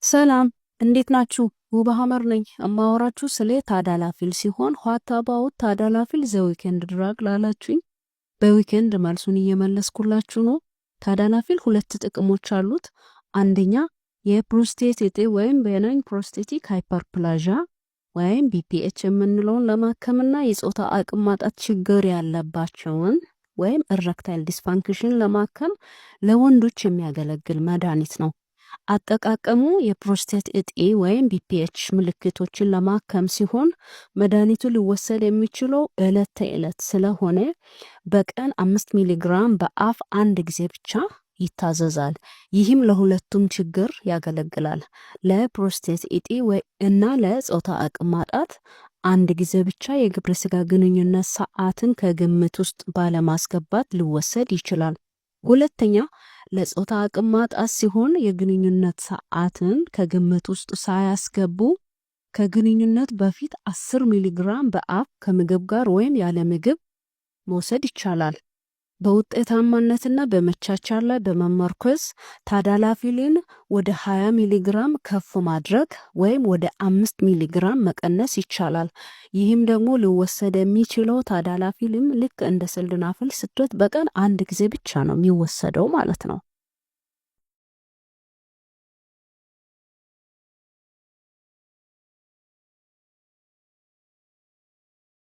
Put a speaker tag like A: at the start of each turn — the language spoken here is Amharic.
A: ሰላም፣ እንዴት ናችሁ? ውብ ሀመር ነኝ። እማወራችሁ ስለ tadalafil ሲሆን what about tadalafil the weekend drug ላላችሁኝ በ weekend መልሱን እየመለስኩላችሁ ነው። Tadalafil ሁለት ጥቅሞች አሉት። አንደኛ የፕሮስቴት እጢ ወይም benign prostatic hyperplasia ወይም BPH የምንለውን ለማከምና የጾታ አቅም ማጣት ችግር ያለባቸውን ወይም erectile dysfunction ለማከም ለወንዶች የሚያገለግል መድኃኒት ነው። አጠቃቀሙ የፕሮስቴት እጢ ወይም BPH ምልክቶችን ለማከም ሲሆን መድኃኒቱ ሊወሰድ የሚችለው ዕለት ተዕለት ስለሆነ በቀን 5 ሚሊግራም በአፍ አንድ ጊዜ ብቻ ይታዘዛል። ይህም ለሁለቱም ችግር ያገለግላል። ለፕሮስቴት እጢ እና ለጾታ አቅም ማጣት አንድ ጊዜ ብቻ የግብረ ስጋ ግንኙነት ሰዓትን ከግምት ውስጥ ባለማስገባት ሊወሰድ ይችላል። ሁለተኛ ለጾታ አቅም ማጣት ሲሆን የግንኙነት ሰዓትን ከግምት ውስጥ ሳያስገቡ ከግንኙነት በፊት 10 ሚሊግራም በአፍ ከምግብ ጋር ወይም ያለ ምግብ መውሰድ ይቻላል። በውጤታማነትና በመቻቻል ላይ በመመርኮዝ tadalafil ን ወደ 20 ሚሊግራም ከፍ ማድረግ ወይም ወደ 5 ሚሊግራም መቀነስ ይቻላል። ይህም ደግሞ ሊወሰድ የሚችለው tadalafil ም ልክ እንደ sildenafil citrate በቀን አንድ ጊዜ ብቻ ነው የሚወሰደው ማለት ነው።